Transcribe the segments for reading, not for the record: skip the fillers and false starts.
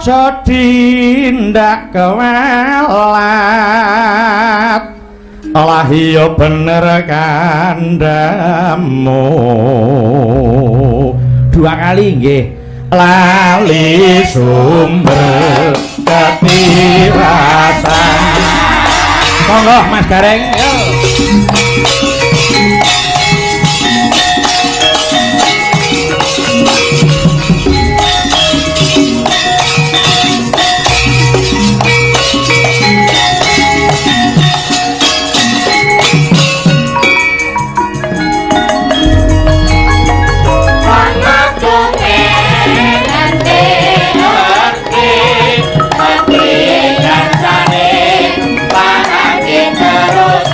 Aja tindak kewelat, lah iya bener kandhamu. Dua kali nggih. Lali sumber ketirasan. Monggo Mas Gareng. Yo. Terus.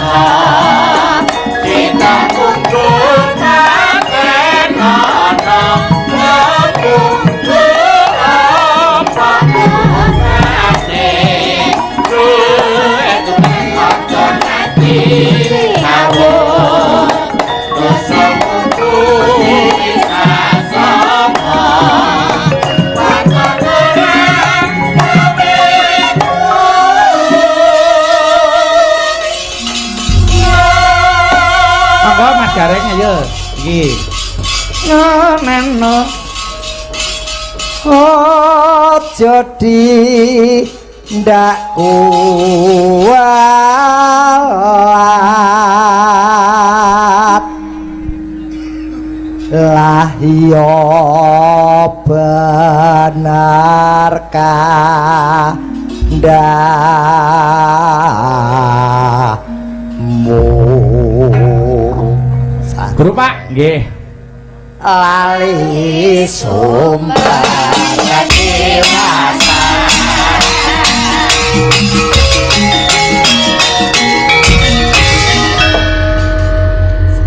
Nggih. Ngeneno aja di ndak kualat lah iya benar kandhamu. Guru Pak, nggih. Lali sumpah dewasa.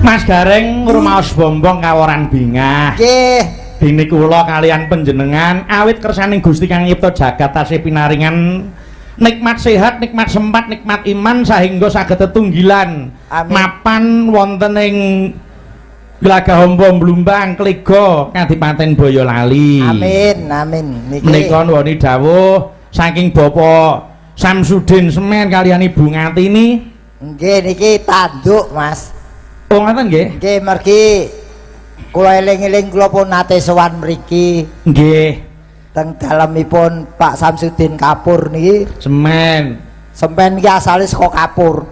Mas Gareng rumaos bombong kaworan bingah. Nggih. Dene kula kalian panjenengan awit kersaning Gusti kang nyipta jagat tasih pinaringan nikmat sehat, nikmat sempat, nikmat iman sahingga saged tetunggilan. Amin. Mapan wonten ing Glagahombo Blumbang Klego Kadipaten Boyolali. Amin, amin. Niki menika nuwuni dawuh saking Bapak Samsudin Semen kalian Ibu Ngatini. Nggih niki tanduk, Mas. Oh ngoten nggih. Nggih mergi kula eling-eling kula pun nate sowan mriki. Nggih. Teng dalemipun Pak Samsudin Kapur niki. Semen. Semen iki asale saka kapur.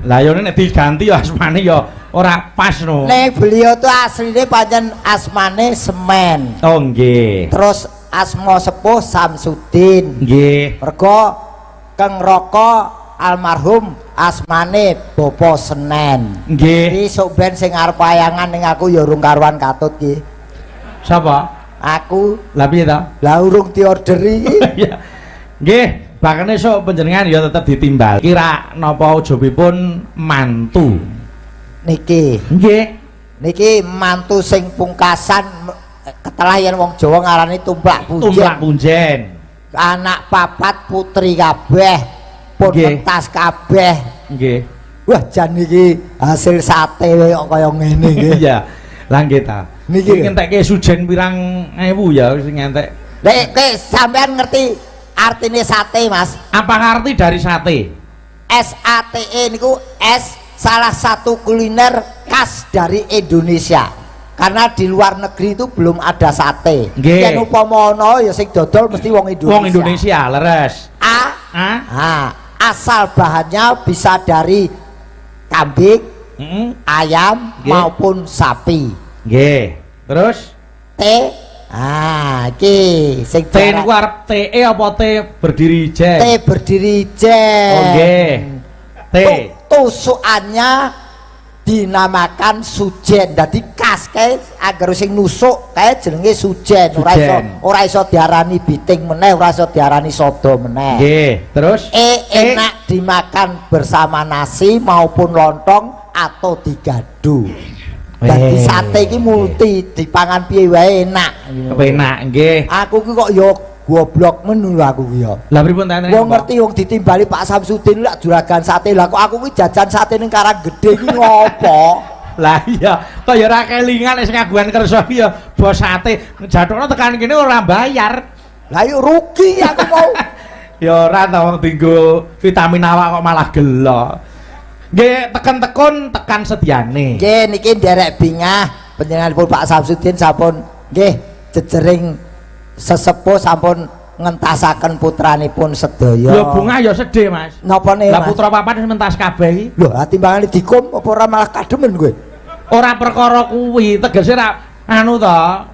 Lah yo nek diganti ya asmane ya ora pas no. Nek beliau tuh asline pancen asmane Semen. Oh nggih. Terus asma sepuh Samsudin. Nggih. Mergo Keng Raka almarhum asmane Bapak Senen. Nggih. Iki sok ben sing arep wayangan ning aku ya urung karuan katut ki. Sapa? Aku. Lah piye ta? Lah urung diorderi iki. Iya. Nggih, bakane sok panjenengan ya tetep ditimbal. Kira napa ujubipun mantu? Niki. Nggih. Niki mantu sing pungkasan ketelah yen wong Jawa ngarani tumplak punjen. Tumplak punjen. Anak papat putri kabeh pun mentas kabeh. Nggih. Wah jan niki hasil sate kok kaya ngene nggih. Iya. Lah nggih ta. Niki ngentekke sujen pirang ewu ya sing ngentek. Lek sampean ngerti artine sate, Mas? Apa arti dari sate? S A T E niku S salah satu kuliner khas dari Indonesia. Karena di luar negeri itu belum ada sate. Yen upama ana ya sing dodol mesti wong Indonesia. Wong Indonesia, leres. A, A, asal bahannya bisa dari kambing, ayam maupun sapi. Nggih. Terus T, ah iki sing T niku arep T E apa T berdiri jen? T berdiri jen. Oh nggih. T. Tusukannya dinamakan sujen. Dadi khas kae angger sing nusuk kae jenenge sujen. Ora iso diarani biting meneh, ora iso diarani sodo meneh. Nggih. Terus E enak dimakan bersama nasi maupun lontong atau digadu. Dadi sate iki multi dipangan piye wae enak. Enak nggih. Aku ki kok ya goblok men lho aku ki ya. Lah pripun ta? Wong ngerti wong ditimbali Pak Samsudin lak juragan sate. Lah kok aku ki jajan sate ning Karanggede ki ngopo? Lah iya, kok ya ora kelingan nek sing kagungan kersa ki ya bos sate. Jathokno tekan kene ora bayar. Lah yo rugi aku mau. Ya ora ta wong dienggo vitamin awak kok malah gelo. Nggih, teken-tekun tekan sediane. Nggih niki nderek bingah panjenenganipun Pak Samsudin sampun nggih jejering sesepuh sampun ngentasaken putranipun sedaya. Lho bungah ya sedih, Mas. Napa ne? Lah putra papat wis mentas kabeh iki. Lho, timbangane dikum apa ora malah kademen kowe? Ora perkara kuwi, tegese ra anu to.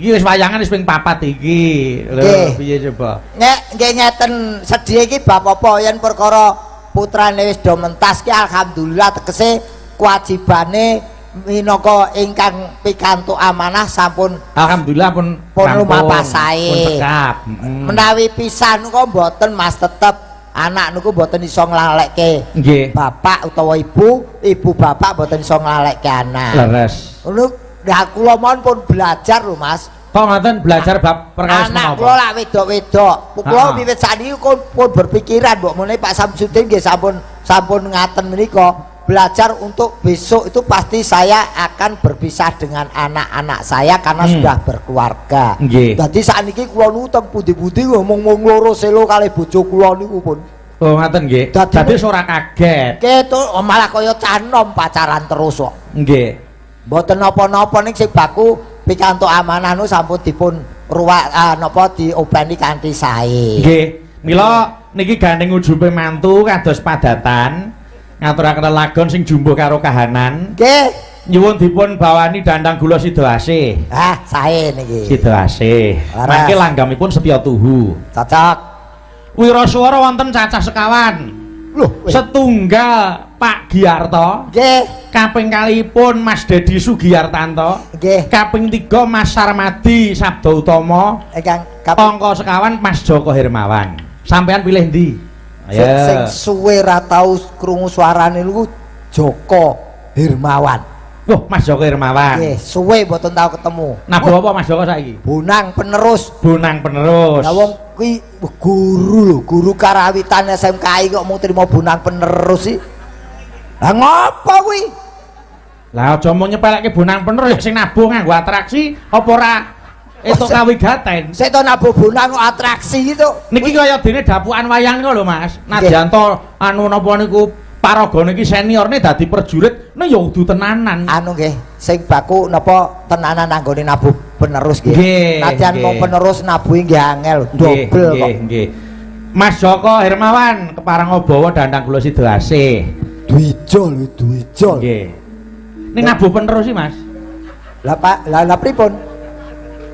Iki wis wayangan wis ping 4 iki. Lho piye coba? Nek nggih ngeten sedih iki bab apa yen perkara putrane wis do mentas ki alhamdulillah tegese kewajibane minangka ingkang pikantuk amanah sampun alhamdulillah pun lumampah sae. Menawi pisan kok mboten Mas, tetep anak niku mboten iso nglalekke bapak utawa ibu, ibu bapak mboten iso nglalekke anak. Leres. Ngono lha kula mawon pun belajar lho Mas. Kok ngoten belajar bab perkawis menapa? Anak kula lak wedok-wedok. Kula wiwit sakniki pun berpikiran mbok meneh Pak Samsudin nggih sampun ngaten menika. Belajar untuk besok itu pasti saya akan berpisah dengan anak-anak saya karena sudah berkeluarga. Dadi sakniki kula niku teng pundi-pundi ngomong-ngomong loro selo kalih bojo kula niku pun. Oh ngaten nggih. Dadi ora kaget. Nggih to malah kaya cah nom pacaran terus kok. Nggih. Mboten napa-napa ning sing baku pikantuk amanah nu sampun dipun ruwak napa diopeni kanthi sae. Nggih. Mila niki gandeng ujube mantu kados padatan ngaturaken lelagon sing jumbuh karo kahanan. Nggih. Nyuwun dipun bawani dandang gula sida asih. Ah, sae niki. Sida asih. Mangke langgamipun setya tuhu. Cocok. Wiraswara wonten cacah sekawan. Loh, setunggal Pak Giarto. Nggih. Kaping kalihipun Mas Dedi Sugiyartanto. Nggih. Kaping 3 Mas Sarmadi Sabda Utama. Ingkang angka sekawan Mas Joko Hermawan. Sampean pilih ndi? Ayo. Sing suwe ra tau krungu suarane niku Joko Hermawan. Loh, Mas Joko Hermawan. Nggih, suwe mboten tau ketemu. Nabuh apa Mas Joko saiki? Bonang penerus. Bonang penerus. Lah wong kuwi guru lho, guru karawitan SMKI kok mung trimo bonang penerus sih. Lah ngopo kuwi? Lah aja mung nyepelekke bonang penerus sing nabuh nganggo atraksi apa ora entuk kawigaten. Sik to nabuh bonang kok atraksi itu. Niki kaya dene dapukan wayang niku lho Mas. Nadyanto anu napa niku paraga niki seniorne dadi prajurit nek ya kudu tenanan. Anu nggih, sing baku napa tenanan anggone nabuh penerus nggih. Nadyan mung penerus nabuhe nggih angel, dobel kok. Nggih. Mas Joko Hermawan kepareng bawa dandang gula sida asih. Dwijo lho, dwijo. Nggih. Ning nabuh penerus sih, Mas. Lah Pak, lah pripun?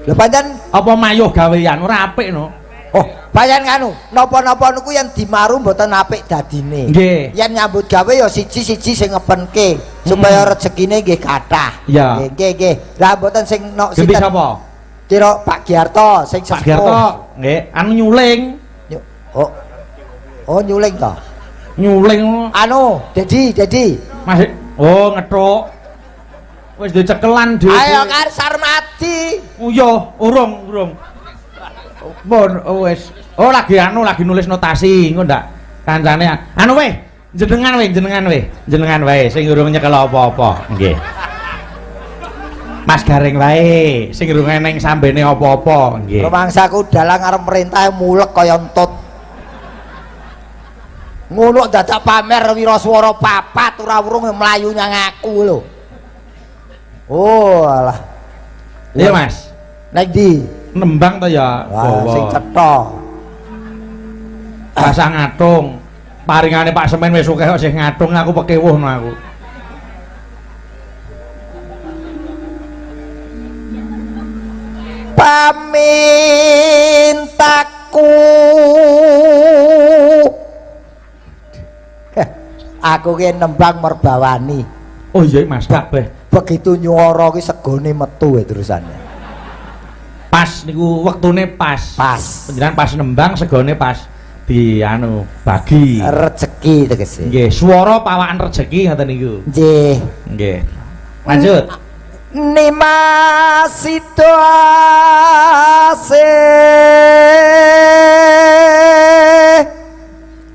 Lah pancen apa mayuh gawean ora apik no. Oh, pancen nganu, napa-napa niku yen dimaru mboten apik dadine. Nggih. Yen nyambut gawe ya siji-siji sing ngepenke supaya rezekine nggih kathah. Nggih, nggih, nggih. Lah mboten sing nok sinten? Sapa? Kira Pak Giarto sing Pak Giarto nggih, anu nyuling. Oh. Oh, nyuling to. Nyuling anu, Dedi. Mas, oh ngethuk. Wis dicekelan dhewe. Ayo kar Sarmadi. Oh iya, urung. Pun wis. Oh lagi anu lagi nulis notasi engko ndak kancane. Anu weh, jenengan wae sing urung nyekel apa-apa. Nggih. Mas Gareng wae sing urung eneng sambene apa-apa. Nggih. Rumangsaku dalang arep merintah mulek kaya entut. Ngono dadak pamer wiraswara papat ora urung mlayu nyang aku lho. Oh alah. Iya Mas. Nek ndi? Nembang to ya. Wah, sing cetha. Rasa ngatung. Paringane Pak Semen wis akeh kok sing ngatung aku pekewuh no aku. Pamintaku. Aku ki nembang merbawani. Oh iya Mas kabeh. Begitu nyuara ki segone metu terusane. Pas niku wektune pas. Pas. Panjenengan pas nembang segone pas di anu bagi rejeki tegese. Nggih, swara pawakan rejeki ngoten niku. Nggih. Nggih. Lanjut. Nimas Sida Asih.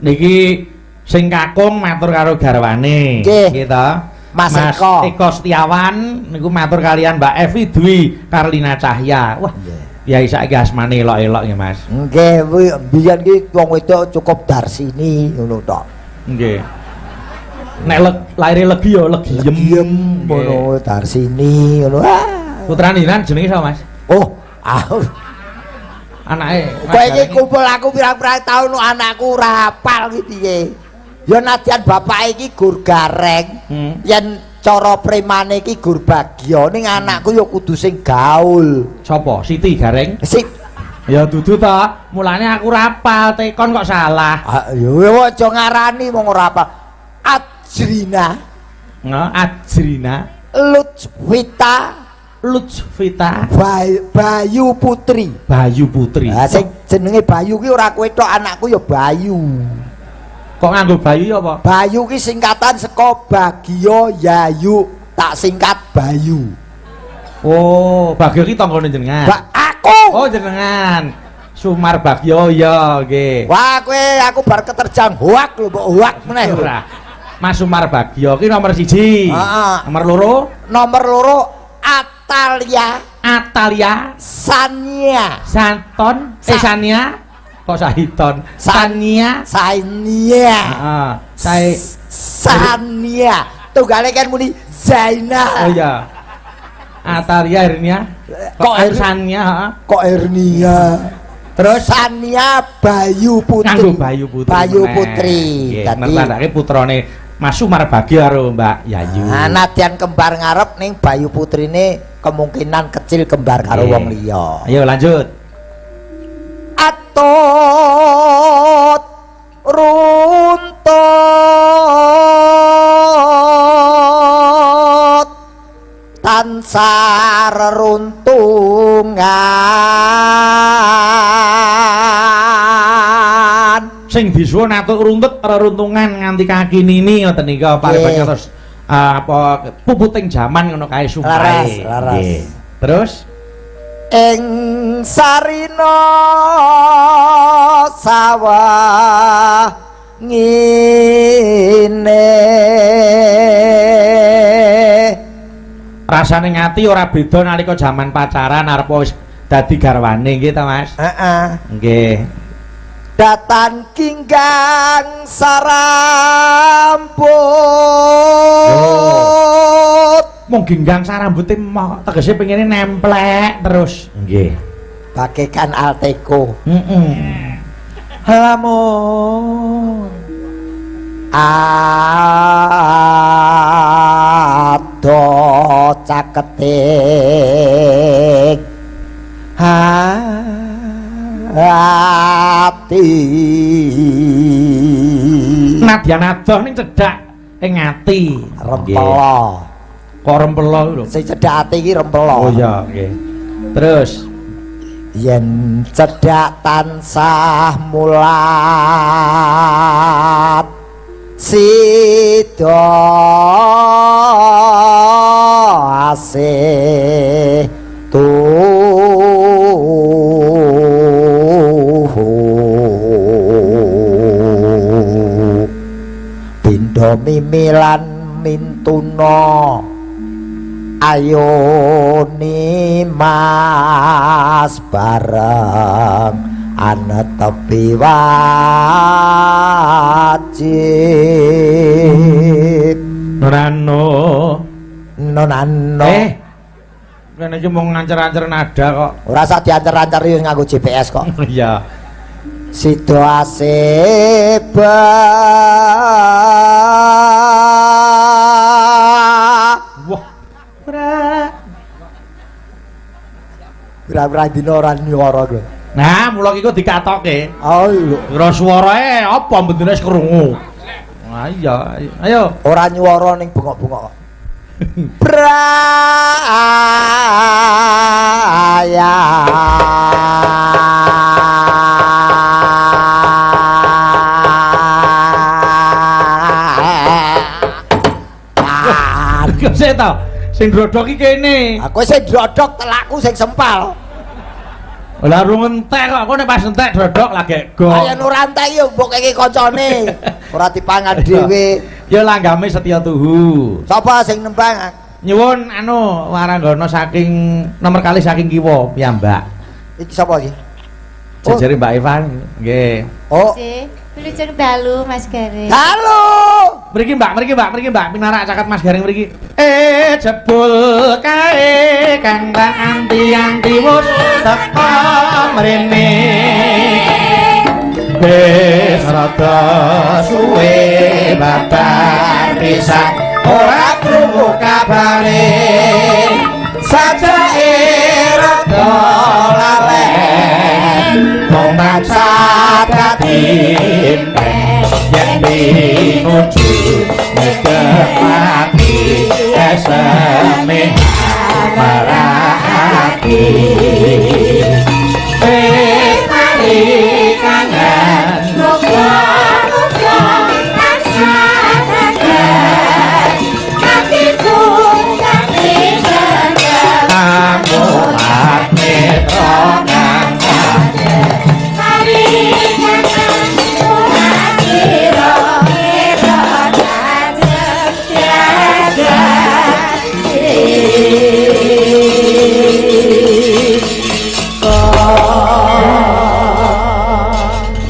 Niki sing kakung matur karo garwane. Nggih to. Mas Eko Setiawan niku matur kalian Mbak Evi Dwi Karlina Cahya. Wah, ya saiki asmane elok-elok nggih Mas. Nggih, biyen ki wong wedok cukup Darsini ngono tok. Nggih. Nek laire legi ya legiem ngono Darsini ngono. Putrane jenengan jenenge sapa Mas? Oh, anake. Kowe iki kumpul aku pirang-pirang taun anakku ora hafal ki piye. Ya nadyan bapak iki gur gareng, yen cara premane iki gur bagya ning anakku ya kudu sing gaul. Sapa? Siti Gareng? Sik. Ya dudu ta, mulane aku rapal, tekon kok salah. Ya aja ngarani wong ora apal. Ajrina. Nah, Ajrina. Lutfita. Lutfita. Bayu Putri. Bayu Putri. Lah sing jenenge Bayu ki ora kowe tok, anakku ya Bayu. Kok nganggo Bayu apa? Bayu ki singkatan saka Bagio Yayu, tak singkat Bayu. Oh, Bagio ki tanggane jenengan. Aku. Oh, jenengan. Sumar Bagio ya, nggih. Wah, kowe aku bar keterjang hoak lho, mbok hoak meneh. Ora. Mas Sumar Bagio ki nomor 1. Heeh. Nomor loro? Nomor loro Atalia. Atalia Sania. Santon, Sania. Kok Sahiton? Sania. Sania. Heeh. Sania. Tunggale kan muni Zaina. Oh iya. Ataria Hernia. Kok Sania, heeh. Kok Hernia? Terus Sania Bayu Putri. Nganggo Bayu Putri. Bayu meneh. Putri. Nggih, Dadi mertandake putrane Mas Sumar Bagio karo Mbak Yayu. Nah, nadyan kembar ngarep ning Bayu Putrine kemungkinan kecil kembar karo Nggih. wong liya. Ayo lanjut. Atut runtut tansah reruntungan. Sing disuwun atur runtut reruntungan nganti kaki nini ngoten nika paribasa terus apa puputing jaman ngono kae sumpahe. Laras, laras. Nggih. Terus ing sarina sawah ngene rasane ngati ora beda nalika jaman pacaran arep wis dadi garwane nggih ta Mas? Heeh. Nggih. Datan ginggang sarambut. Oh. Mung ginggang sarambute mok tegese pengine nemplek terus. Nggih. Bagaikan Alteko. Heeh. Lamun ado caketing hati. Nadyan adoh ning cedhak ing ati. Rempelo. Kok rempelo lho? Sing cedhak ati iki rempelo. Oh iya, nggih. Terus yen cedhak tansah mulat sida asih tuhu pindha mimilan mintuna ayo nimas bareng anetepi wajib. Nonano nonano kene iki mung ngancer-ancer nada kok. Ora usah diancer-ancer yo nganggo GPS kok. Iya. Sida aseba. Wah. Ora. Ora dina ora nyuwara lho. Nah, mula iki kok dikatoke. Oh lho. Ora suwarae apa bendina wis krungu. Nah iya, ayo. Ora nyuwara ning bengok-bengok. Braya. Kok sik ta? Sing drodok iki kene. Aku sing drodok telakku sing sempal. Lah rung entek kok, aku nek pas entek drodok lagi gong. Ayo ora entek yo mbok keke kancane. Ora dipangan dhewe. Ya langgame Setya Tuhu. Sapa sing nembang? Nyuwun anu waranggana saking nomor kali saking kiwa piyambak. Iki sapa iki? Jejere Mbak Evan. Nggih. Oh. Wilujeng dalu Mas Gareng. Dalu. Mriki Mbak, mriki Mbak, mriki Mbak, pinarak caket Mas Gareng mriki. Jebul kae kang tak anti-anti wis teka mrene. Wis rada suwe babar pisan ora krungu kabare. Sajake rada lalen mung tansah dadi yen pinuju ngedepati eseme marati wis mari kangen muga-muga tansah tegar atiku sami tegar amulat netra kang mari kangen kira kira jajeg jajeg.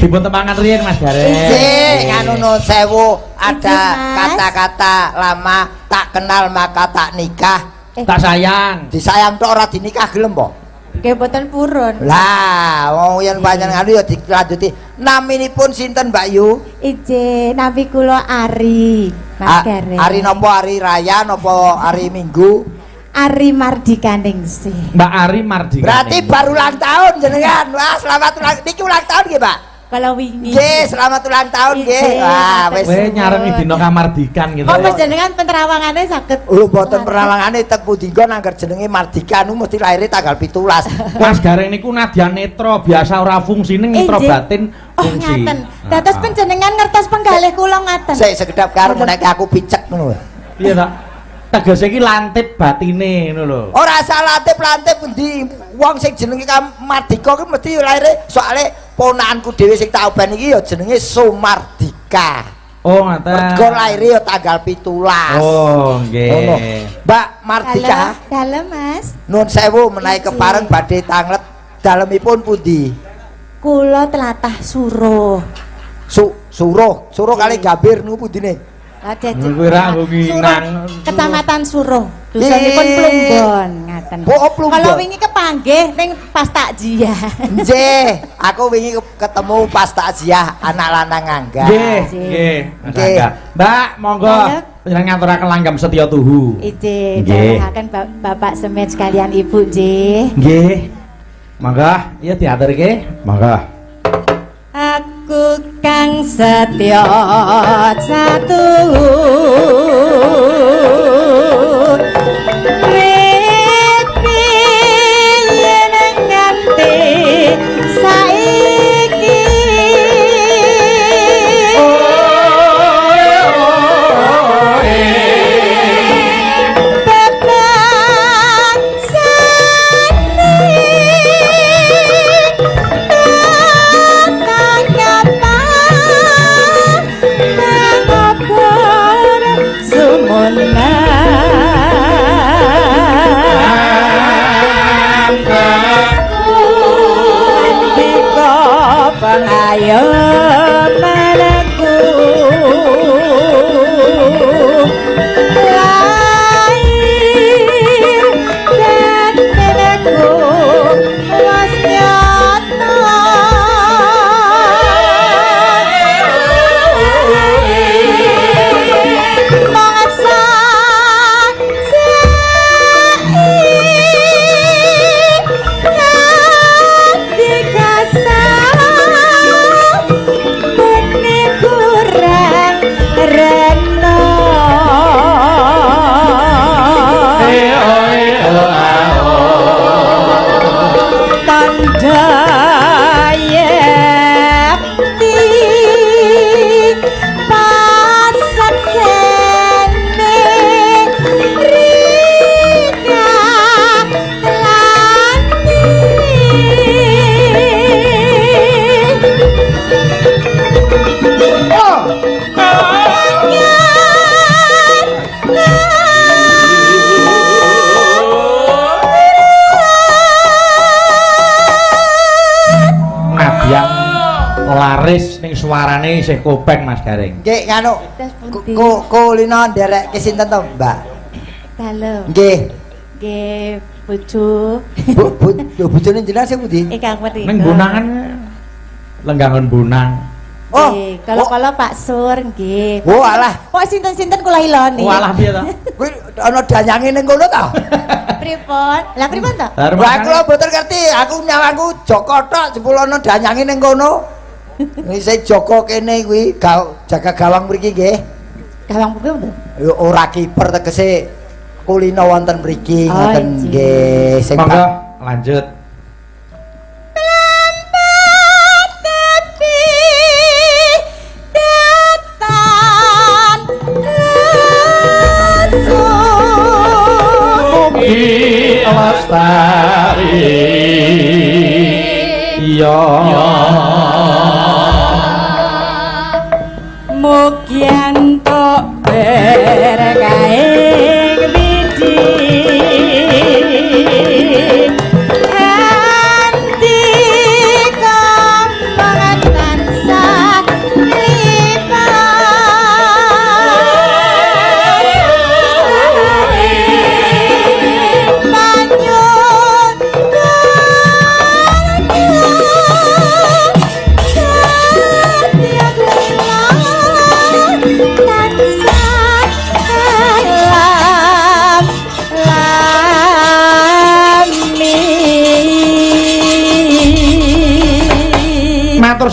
Dipun temangan riyen Mas Gareng. Nggih, nganu nun sewu ada kata-kata lama tak kenal maka tak nikah. Tak sayang. Disayang tok ora dinikah gelem po? Nggih mboten purun. Lah, wong yen panjenengan ya dilanjuti. Naminipun sinten Mbak Yu? Ije, nami kula Ari. Mas Gareng. Ari napa? Ari raya napa ari Minggu? Ari Mardikaningsih. Mbak Ari Mardikaningsih. Berarti baru ulang tahun jenengan. Wah, selamat ulang. Niki ulang tahun nggih, Pak? Kalau wingi. Nggih, selamat ulang tahun nggih. Wah, wis. Kowe nyarengi dina kamardikan gitu. Oh, panjenengan penerawangane saged. Lho, mboten penerawangane teng pundi nggon angger jenenge Mardika nu mesti lahire tanggal 17. Mas Gareng niku nadyan netra biasa ora fungsi ning netra batin fungsi. Oh, ngaten. Dados panjenengan ngertos penggalih kula ngaten. Sik sekedap karo meneke aku picek ngono lho. Piye ta? Tegese iki lantip batine ngono lho. Ora salah lantip-lantip endi wong sing jenenge Mardika ki mesti lahire soalé ponakanku dhewe sing tak oben iki ya jenenge Sumardika. Oh, ngaten. Mergo lahire ya tanggal 17. Oh, nggih. Mbak Mardika. Dalem, Mas. Nuwun sewu menawi kepareng badhe tanglet dalemipun pundi? Kula tlatah Suruh. Suruh, Suruh kali Gambir niku pundine? Kuwi ra nginang. Kecamatan Suruh. Dusunipun Plumbon ngaten. Kalau wingi kepanggih ning pas takziah. Nggih, aku wingi ketemu pas takziah anak lanang Angga. Nggih, nggih, Mas Angga. Mbak, monggo panjenengan ngaturaken langgam setya tuhu. Nggih, dawuhaken Bapak Semen sekalian Ibu nggih. Nggih. Monggo, iya diaturke. Monggo. Aku kang setya satu yen nganti saiki pengayo maleku lahir dan meleku was nyata mangsa laris ning suarane isih kopeng Mas Gareng. Nggih nganu kulino nderekke sinten to, Mbak? Dalem. Nggih. Nggih, bojo. Bu, bojone jenengan sing pundi? Ingkang mriko. Ning Bonangan lenggangan Bonang. Oh, kalau-kalau Pak Sur nggih. Oh alah. Kok sinten-sinten kula iloni. Oh alah piye to? Kuwi ana danyange ning kono ta? Pripun? Lah pripun to? Lah kula mboten ngerti, aku nyawangku Joko tok jebul ana danyange ning kono. Isih Joko kene kuwi jaga gawang mriki nggih. Gawang pundi mboten? Ya ora kiper tegese kulino wonten mriki ngoten nggih. Sing monggo lanjut. Mugi lestari. Iya. Mugi entuk berkahing widi andika tansah lipat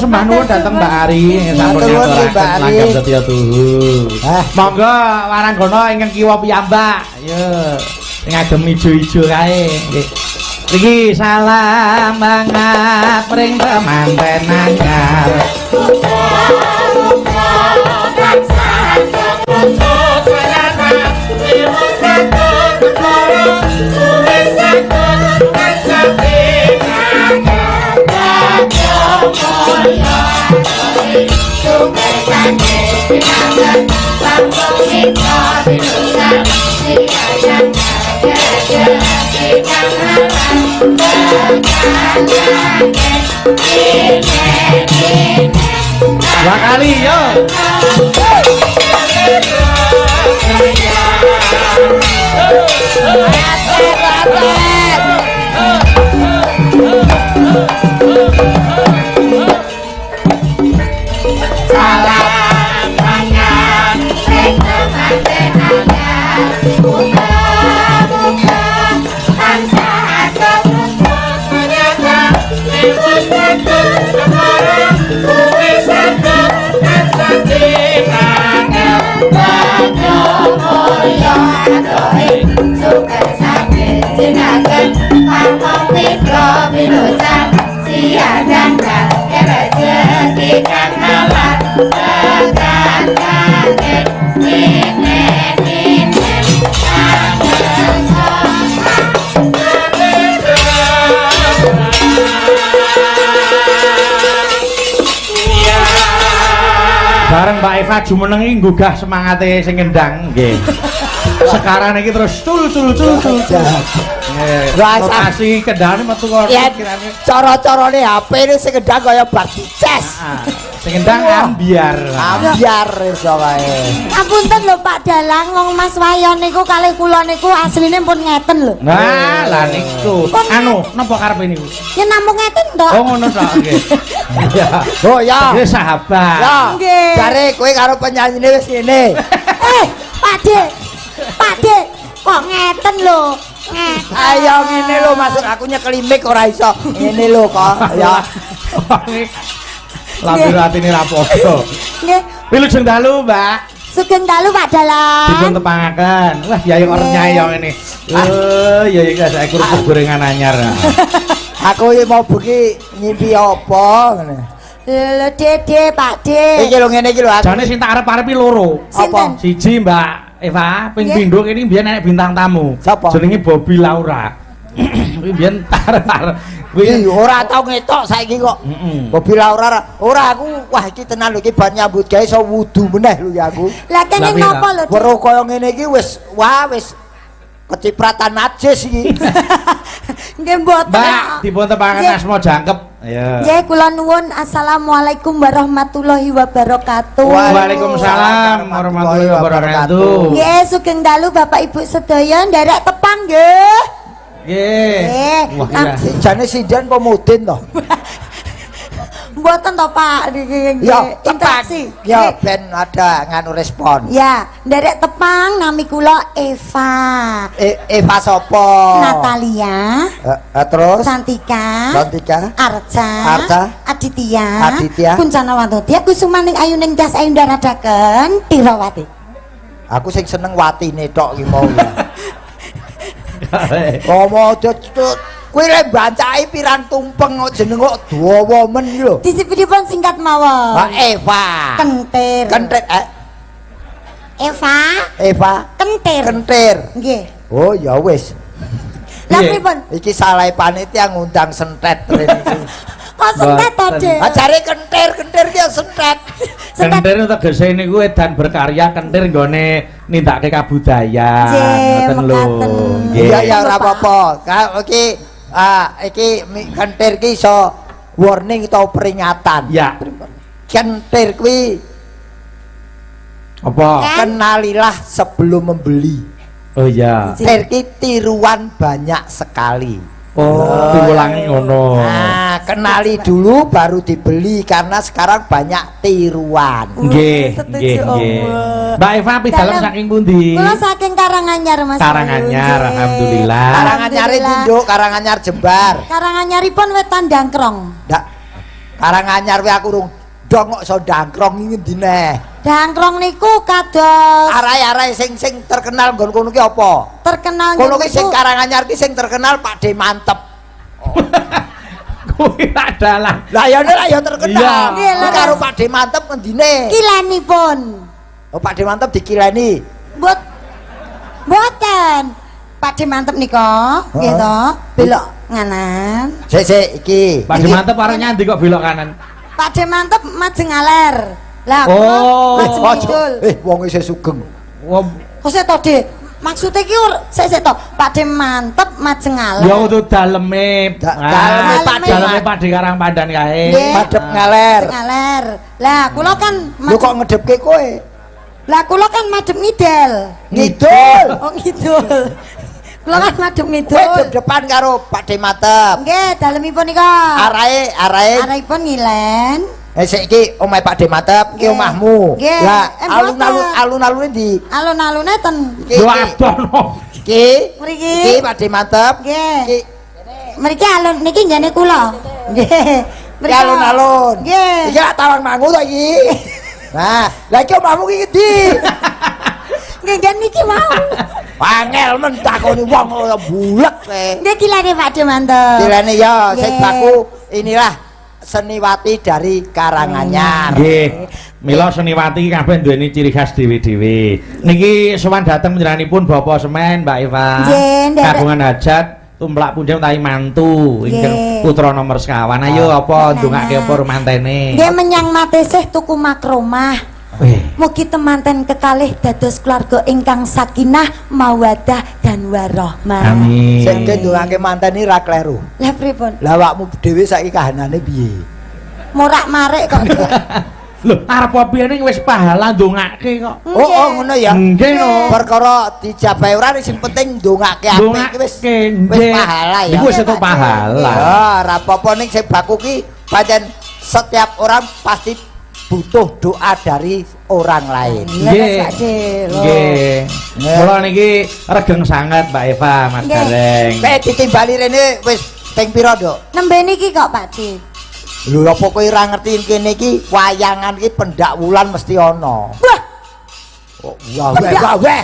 sembah nuwun dhateng Mbak Ari sampun ngaturaken langgam setya tuhu. Monggo waranggana ingkang kiwa piyambak. Yo sing agem ijo-ijo kae nggih. Iki salam banget pring temanten anyar. Dua kali yo. Salam anyar ring temanten anyar muga-muga tansah Bareng Mbak Eva jumeneng iki nggugah semangate sing ngendang nggih. Sekarang iki terus cul cul cul cul. Nggih. Rotasi kendane metu kok pikirane. Cara-carane HP ini sing ngendang kaya bar dices. Sing ngendang ambyar. Ambyar iso kae. Ngapunten lho Pak Dalang, wong Mas Wayon niku kalih kula niku asline pun ngeten lho. Nah, lah niku. Anu, napa karepe niku? Ya namung ngeten tok. Oh ngono tok nggih. Iya. Oh ya. Nggih sahabat. Ya. Nggih. Jare kowe karo penyanyine wis ngene. Pak De. Pak De, kok ngeten lho. Ngeten. Ayo ngene lho maksud aku nyekeli mic ora iso. Ngene lho kok ya. Lambe atine ra padha. Nggih. Wilujeng dalu, Mbak. Sugeng dalu Pak Dalang. Dipun tepangaken. Wah, biaya kok renyah ya ngene. Eh, ya iki saiki kerupuk gorengan anyar. Aku iki mau bengi ngimpi apa ngene. Lho Dede, Pak De. Iki lho ngene iki lho aku. Jane sing tak arep-arepi loro. Sinten? Siji Mbak Eva, ping pindho kene mbiyen enek bintang tamu. Sapa? Jenenge Bobby Laura. Kuwi mbiyen tak arep-arep. Kuwi ora tau ngetok saiki kok. Bobby Laura ora aku wah iki tenan lho iki bar nyambut gawe iso wudu meneh lho ya aku. Lah kene napa lho? Weruh kaya ngene iki wis wah wis kecipratan najis iki. Nggih mboten. Mbak, dipun tepangaken asma jangkep. Iya. Nggih kula nuwun assalamualaikum warahmatullahi wabarakatuh. Waalaikumsalam warahmatullahi wabarakatuh. Nggih sugeng dalu Bapak Ibu sedaya nderek tepang nggih. Nggih. Wah, jane sinden apa mudin to? Mboten to Pak niki nggih. Interaksi. Ya ben ada nganu respon. Ya, nderek tepang nami kula Eva. Eva sapa? Natalia. Terus Santika. Santika. Arca. Arca. Aditya. Aditya. Kuncana Wantodya Kusumaning Ayuning Das Ayunda Radaken Tirawati. Aku sing seneng watine tok ki mau. Romo kuwi lek bancaki pirang tumpeng kok jeneng kok dawa men iki lho. Disipidipun singkat mawon. Ha Eva. Kentir. Kentir. Eva. Eva. Kentir. Kentir. Nggih. Oh ya wis. Lah pripun? Iki salah panitia ngundang sentet rene iki. Kok sentet to, Dik? Ajare kentir, kentir ki sentet. Kentir tegese niku edan berkarya, kentir nggone nindakake kabudayan. Ngoten lho. Iya ya ora apa-apa. Iki iki kentir ki iso warning atau peringatan. Ya. Kentir kuwi apa? Kenalilah sebelum membeli. Oh iya. Kentir ki tiruan banyak sekali. Oh, diulangi ngono. Nah, kenali dulu baru dibeli karena sekarang banyak tiruan. Nggih, nggih, nggih. Mbak Eva pidalem saking pundi? Kula saking Karanganyar, Mas. Karanganyar, alhamdulillah. Karanganyar Nduk, Karanganyar Jembar. Karanganyaripun wetan Dangkrong. Ndak. Karanganyar kuwi aku rung dong kok iso dangkrong iki ngendi neh? Dangkrong niku kados arahe-arahe sing sing terkenal nggon kono ki apa? Terkenal kono ki sing Karanganyar ki sing terkenal Pak De Mantep. Kuwi adalah. Lah ya nek ya terkenal. Kuwi karo Pak De Mantep ngendine? Kilenipun. Oh, Pak De Mantep dikileni. Mboten. Pak De Mantep nika, nggih to, belok nganan. Sik sik iki. Pak De Mantep arep nyandi kok belok kanan. Pak De Mantep majeng ngaler. Lah kula majeng ngidul. Wong isih sugeng. Kok sik to, Dik? Maksude iki sik sik to, Pak De Mantep majeng ngaler. Ya kudu daleme. Daleme Pak De, daleme Pak De Karangpandan kae. Madhep ngaler. Ngaler. Lah kula kan lho kok ngedhepke kowe? Lah kula kan madhep ngidel. Ngidul. Oh ngidul. Kula kan madhep ngidul. Kowe depan karo Pak De Mantep. Nggih, dalemipun nika. Arahe, arahe. Arahipun ngilen. Sik iki omahe Pak De Mantep, iki omahmu. Lah alun-alun alun-alune ndi? Alun-alune ten. Lho adoh no. Iki. Mriki. Iki Pak De Mantep. Nggih. Iki. Mriki alun niki nggene kula. Nggih. Mriki alun-alun. Nggih. Iki lak Tawangmangu to iki. Nah, lha iki omahmu iki ngendi? Nggih nggih niki mau. Angel men takoni wong ora bulek kowe. Nggih kilane Pak De Mantep. Kilane ya sing baku inilah seniwati dari Karanganyar. Nggih. Mila seniwati iki kabeh duweni ciri khas dhewe-dhewe. Niki sowan dhateng panjenenganipun Bapak Semen, Mbak Eva. Kagungan hajat tumplak punden utawi mantu ingkang putra nomor sekawan. Ayo apa ndongake apa mantene? Nggih menyang Matesih tuku makromah. Mugi temanten kekalih dados keluarga ingkang sakinah, mawaddah dan warahmah. Amin. Sing ndongake manten iki ra kleru. Lah pripun? Lah awakmu dhewe saiki kahanane piye? Morak-marik kok. Lho, arep piye ning wis pahala ndongake kok. Oh, oh ngono ya. Nggih no. Perkara dijabahi ora sing penting ndongake apik iki wis wis pahala ya. Iku wis entuk pahala. Ya, ora apa-apa ning sing baku ki pancen setiap orang pasti butuh doa dari orang lain. Nggih. Nggih. Kula niki regeng sanget Mbak Eva, Mas Gareng. Kowe ditimbali rene wis ping pira, Nduk? Nembe niki kok, Pak De. Lho apa kowe ora ngerti kene iki wayangan iki pendak wulan mesti ana. Wah. Wah, wah, wah.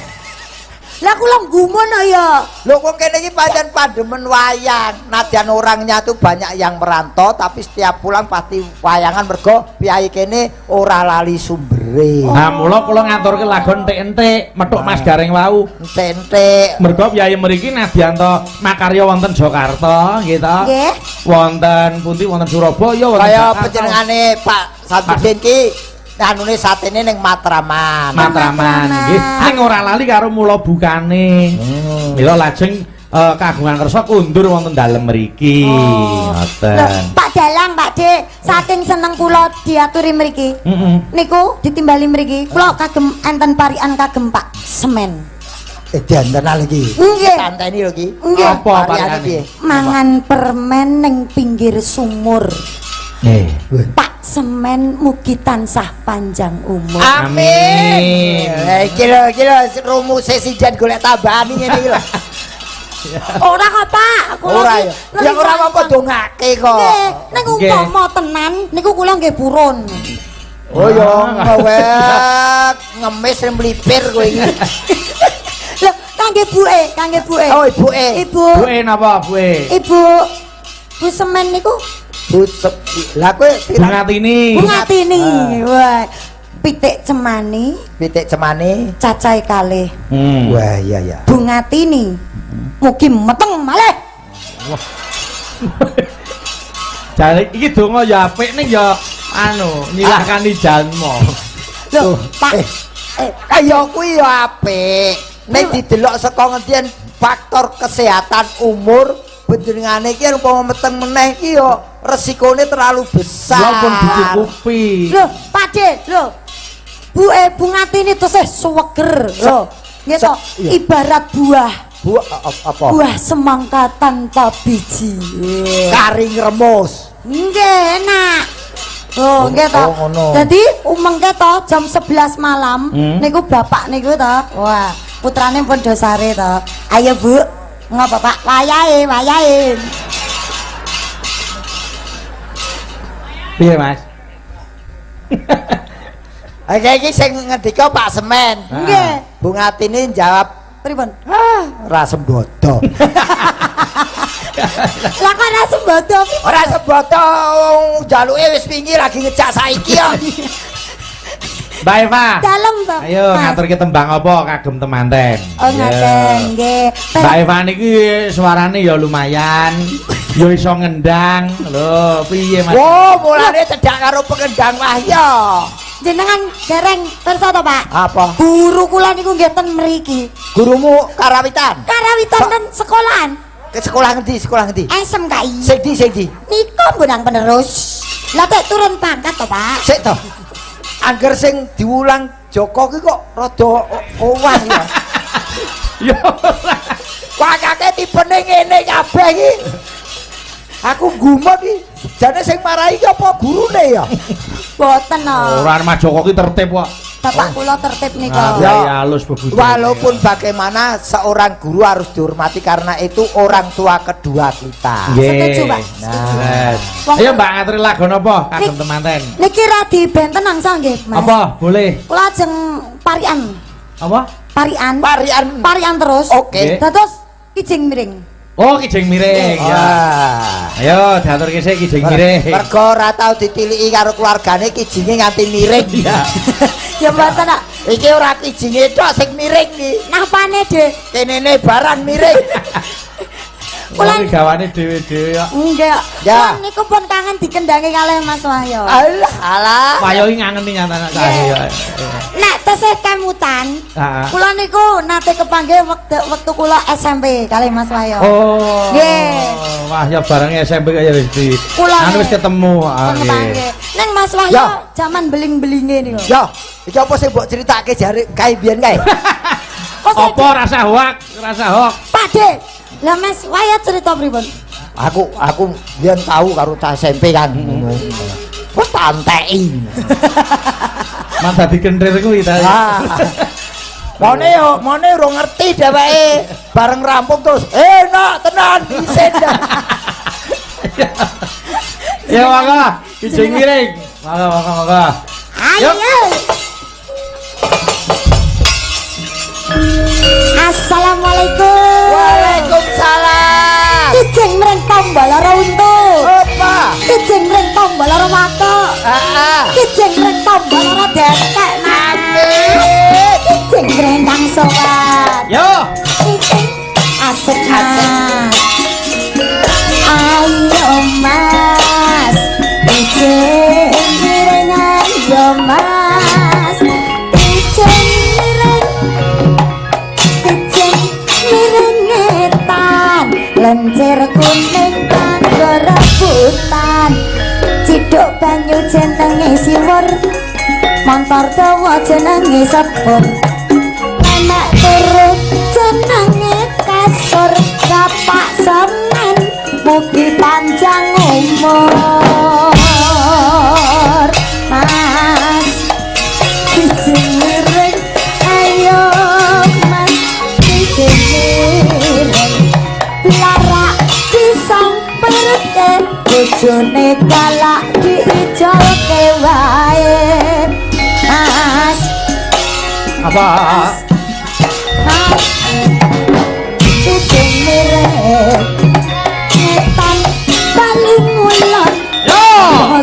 Lah kula gumun ya. Lho kok kene iki pancen pandemen wayang. Nadyan orangnya tuh banyak yang merantau tapi setiap pulang pasti wayangan mergo piyai kene ora lali sumbere. Nah, mula kula ngaturke lagon entik-entik methuk Mas Gareng wau. Entik-entik. Mergo piyai mriki nadyan to makarya wonten Jakarta nggih to. Nggih. Wonten pundi wonten Surabaya wonten kaya panjenengane Pak Samsudin ki anune satene ning Matraman. Matraman nggih. Ning ora lali karo mula bukane. Mila lajeng kagungan kersa kundur wonten dalem mriki. Ngoten. Pak Dalang, Pak De, saking seneng kula diaturi mriki. Niku ditimbali mriki. Kula kagem enten parikan kagem Pak Semen. Diantenal iki. Nggih. Tanteni lho iki. Apa pariane? Mangan permen ning pinggir sumur. Pak Semen mugi tansah panjang umur. Amin. Iki lho, iki lho rumuse sidan golek tambahan ngene iki lho. Ora kok, Pak. Ora ya. Ya ora apa-apa dongake kok. Nggih, ning umpama tenan niku kula nggih purun. Oh ya ngewek ngemis mlipir kowe iki. Lho, kangge buke, kangge buke. Oh, ibuke. Ibu. Buke napa, buke? Ibu. Bu Semen niku lah kowe Bungatini. Bungatini. Wah, pitik cemani, pitik cemani cacahe kalih. Wah, iya ya. Bungatini. Mugi meteng malih. Wah. Jare iki donga ya apik ning ya anu nyilahkani jalma. Lho, Pak. Kaya kuwi ya apik. Nek didelok saka ngendian faktor kesehatan umur panjenengane iki umpama meteng meneh iki ya resikone terlalu besar. Ya pun dicukupi. Lho, Pak De, lho. Buke Bungatini tesih suweger. Lho, nggih to, ibarat buah. Buah apa? Buah semangka tanpa biji. Kari ngremus. Nggih, enak. Oh, nggih to. Dadi umengke to jam 11 malam niku bapak niku to. Wah, putrane pun dosare to. Ayo, Bu. Ngopo, Pak? Wayahe, wayahe. Piye, Mas? Oke, iki sing ngendika Pak Semen. Nggih. Bu Ngatini jawab pripun? Ah, ora sembodo. Lah kok ora sembodo? Ora sembodo, jaluke wis wingi lagi ngejak saiki kok. Mbak Eva. Dalem, Pak. Ayo ngaturke tembang apa kagem temanten. Oh, ngaten nggih. Mbak Eva niki suarane ya lumayan. Ya iso ngendang. Lho, piye Mas? Wo, mulane cedhak karo pengendang Wahya. Jenengan dereng pirsa to, Pak? Apa? Guru kula niku nggih ten mriki. Gurumu karawitan? Karawitan ten sekolahan. Ke sekolah ngendi? Sekolah ngendi? SMKI. Sing ndi, sing ndi? Niku mbonang penerus. Lah tek turun pangkat to, Pak? Sik to. Angger sing diwulang Joko ki kok rada owah ya. Ya ora. Wakake tipene ngene kabeh iki. Aku gumun iki. Jane sing marahi ki apa gurune ya? Boten no. Ora Mas Joko ki tertib kok. Bapak kula tertib nika. Ya halus bebudaya. Walaupun bagaimana seorang guru harus dihormati karena itu orang tua kedua kita. Setuju, Pak. Nah. Ayo Mbak ngaturi lagu napa kagem temanten? Niki radi benten angsal nggih, Mas. Apa? Boleh. Kula ajeng parian. Apa? Parian. Parian. Parian terus. Oke. Dados kijing miring. Oh, kijing miring. Ya. Ayo diaturke sik kijing miring. Mergo ora tau ditiliki karo keluargane kijinge nganti miring. Iya. Ya mboten kok. Iki ora kijinge tok sing miring iki. Napane, Dik? Kenene barang miring. Kula gawane dhewe-dhewe kok. Nggih. Ya. Niku pun kangen dikendangi kalih Mas Wahyo. Alah, alah. Wahyo iki ngangeni nyatane saya. Nek tesih kemutan, kula niku nate kepanggih wektu kula SMP kalih Mas Wahyo. Oh. Nggih. Wahyo bareng SMP kaya wis di. Anu wis ketemu. Nggih. Ning Mas Wahyo jaman beling-belinge niku. Ya, iki apa sing mbok critakake jare kae biyen kae? Apa rasa hoak, rasa hoak. Pak De. Lah Mas Wahyo cerita pripun? Aku biyen tau karo cah SMP kan ngono. Wes tanteki. Mas dadi kentir kuwi ta. Mone yo, mone ora ngerti dheweke. Bareng rampung terus enak tenan isin. Ya monggo, kijing miring. Monggo monggo monggo. Ayo. Assalamualaikum. Waalaikumsalam. Kijing mring tombo lara untu. Apa? Kijing mring tombo lara watuk. Heeh. Kijing mring tombo lara detek. Amin. Kijing mring kang sowan. Yo. Kijing asik asik. Ayo Mas. Kijing miring ayo Mas. Kijing miring. Kijing miring ngetan. Lencir kuning kanggo rebutan. Ciduk banyu jenenge siwur. Montor dawa jenenge sepur. Lemek turu jenenge kasur. Bapak Semen mugi panjang umur. Mas kijing miring ayo Mas kijing miring. Larak disamperke bojone galak diijolke wae. Mas apa? Mas kijing miring ngetan bali ngulon. Yo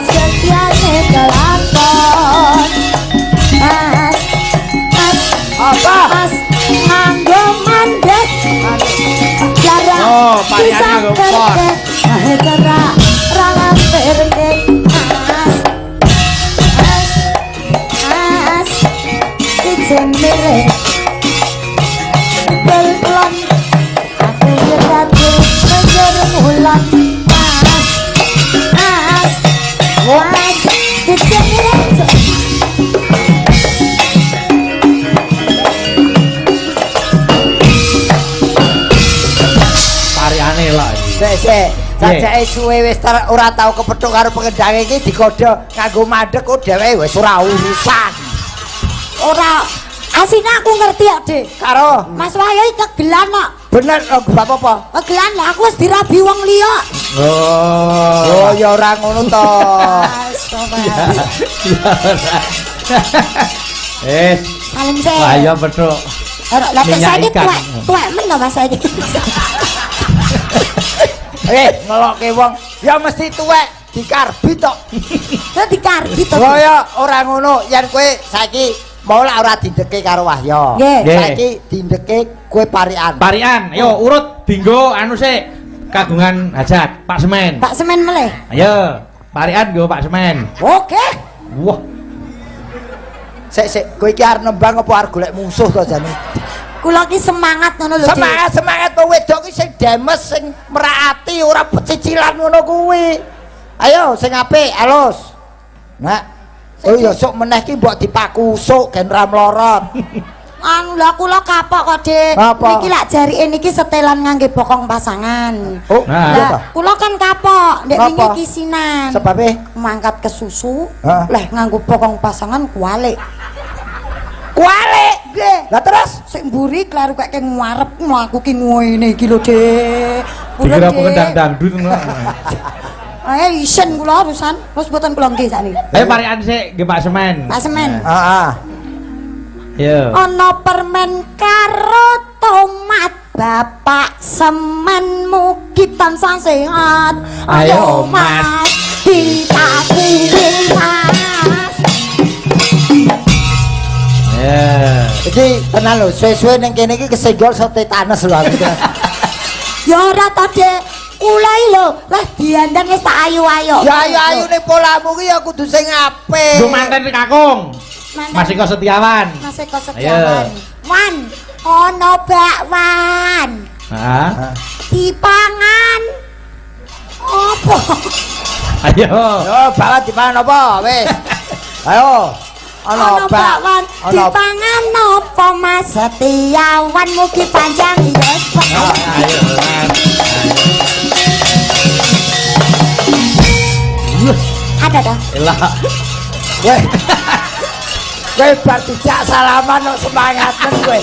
setiane kelakon. Mas Mas apa? Mas nganggo mandek. Oh, pariane nganggo pos. Cerak ra ngampirke. Mas Mas Mas kijing miring belon aku ratu menjer ngulon. Mas Mas Mas kijing miring. Pariane lho iki. Sik sik, jajake suwe wis ora tau kepethuk karo pengendang iki digodho nganggo mandek kok dheweke wis ora urusan. Ora asine aku ngerti kok, Dik. Karo Mas Wahyo iki kegelan kok. Bener kok bab apa? Kegelan lah aku wis dirabi wong liya. Oh. Oh ya ora ngono to. Eh, Salim sik. Wah ya petuk. Ora lah Minyak saiki ikan. tuwek, tuwek men to Mas saiki. Ngelokke wong ya mesti tuwek dikarbit tok. Lah dikarbit to. Oh ya ora ngono, yen kowe saiki mau lak ora dindeke karo Wahya. Saiki dindeke kowe parikan. Parikan, ayo urut dinggo anu sik kagungan hajat Pak Semen. Pak Semen meleh. Ayo, parikan nggo Pak Semen. Oke. Wah, Sik sik, kowe iki arep nembang apa arep golek musuh to jane? Kula ki semangat ngono lho. Semangat semangat wong wedok ki sing demes sing meraati ora pecicilan ngono kuwi. Ayo sing apik, alus. Nak. Oh iya sok meneh ki mbok dipaku usuk gen ra mlorot. Anu lah kula kapok kok, Dik. Apa? Niki lak jarike niki setelan ngangge bokong pasangan. Oh, Nah. iya Lah, kula kan kapok, ndek wingi kisinan. Sebabe mangkat ke susu, Hah? leh nganggo bokong pasangan kualik. Kualik. Nggih. Lah terus Sing mburi kleru kek ngarep mlaku ki ngene iki lho, Dik. Purun, dikira Dik. pengendang dangdut ngono. Eh isen kula urusan, terus mboten kula nggih sakniki. Ayo parikan sik nggih Pak Semen. Pak Semen. Heeh. Ayo. Ana permen karo tomat, Bapak Semen mugi tansah sehat. Ayo, Mas. Ditakuwi Mas. Ya. Iki tenan lho, suwe-suwe ning kene iki kesenggol so tetanus lho aku. Ya ora to, Dik. Kula iki lho, lah diandan wis tak ayu-ayu. Ya ayu-ayu ning polamu ki ya kudu sing apik. Nggo manten kakung. Manten. Mas Eko Setiawan. Mas Eko Setiawan. Wan, ana bakwan. Heeh. Dipangan. Apa? Ayo. Yo bakwan dipangan apa wis. Ayo. Ana bakwan dipangan apa Mas Setiawan mugi panjang yuswa. Ayo. Ada dah. Elah. Weh. Kowe bar dijak salaman kok semangat men kowe.